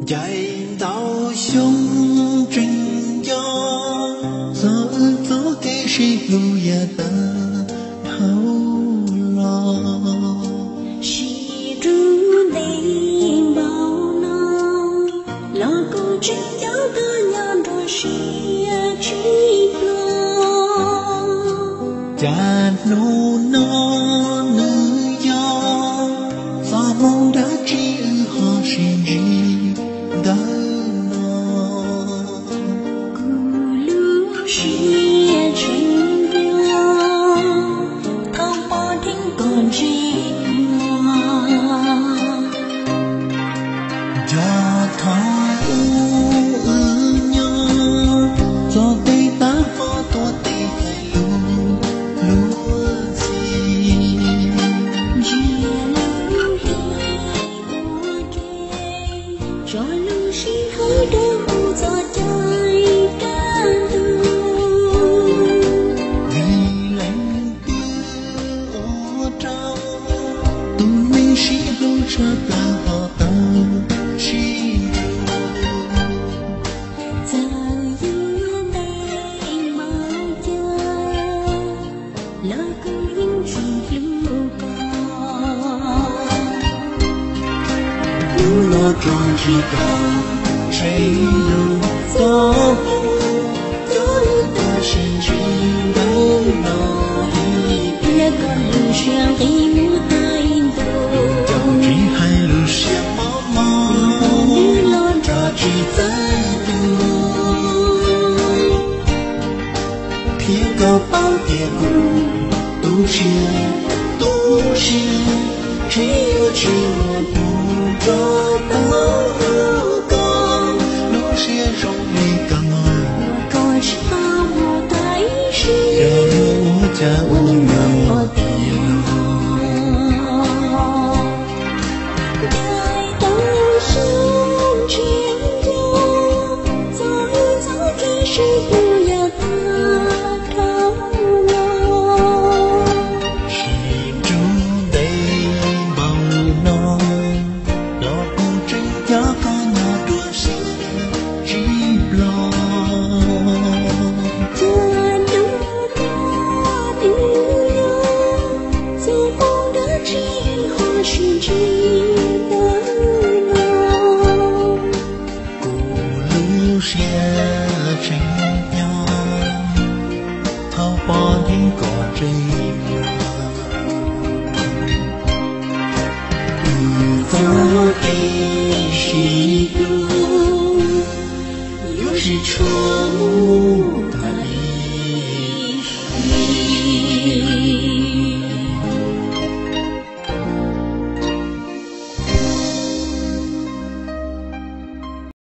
Ncaim ntau xyoo tseem nco txog wb txoj kev sib hlub yav tag dhau los. Sib nrug ntev npaum no los kuj tseem nco koj nyob nruab siab tsis ploj. Cas hnub no nws yog txoj hmoo dab tsi wb ho sib ntsib ntawm no. Kuv lub siab tseem nco thaum pom dheev koj ntsej muag. Nco thaum ub wb nyob txog tej tab pob tuav tes hais lus luag ntxhi. Ntsia lub hli ua ke tso lub sij hawm dawb huv txoj cai kaj ntug. Vim leej twg ua rau tus neeg sib hlub tshaj plaws ho tau sib nrug. Txawm yuav ntev npaum cas los kuv yeej tsis hlub koj. Hnub no tso ntsib koj, ntshe yog txoj hmoo coj wb tau sib ntsib ntawm no. Ib pliag koj lub siab nqis mus tag ib ntus, nco tsis hais lub siab mob mob, nws los nrog tsis txawj tus. Thiab koj paub tias kuv tu siab, tu siab, tsis yuav tsis muaj tus nrog tau koj. Lub siab zoo li koj, koj tsis tau mus tag ib sim, yog ua cas ua nyuaj tiag. Ncaim tau xyoo tseem nco txog wb txoj kev sib hlub yav tag dhau los. Sib nrug ntev npaum no los kuv tseem nco koj nyob nruab siab tsis ploj. Cas hnub no nws yog txoj hmoo dab tsi ho sib ntsib ntawm no. Kuv lub siab tseem nco thaum pom dheev koj ntsej muag. Wb txoj kev sib hlub yuav sib tshuam mus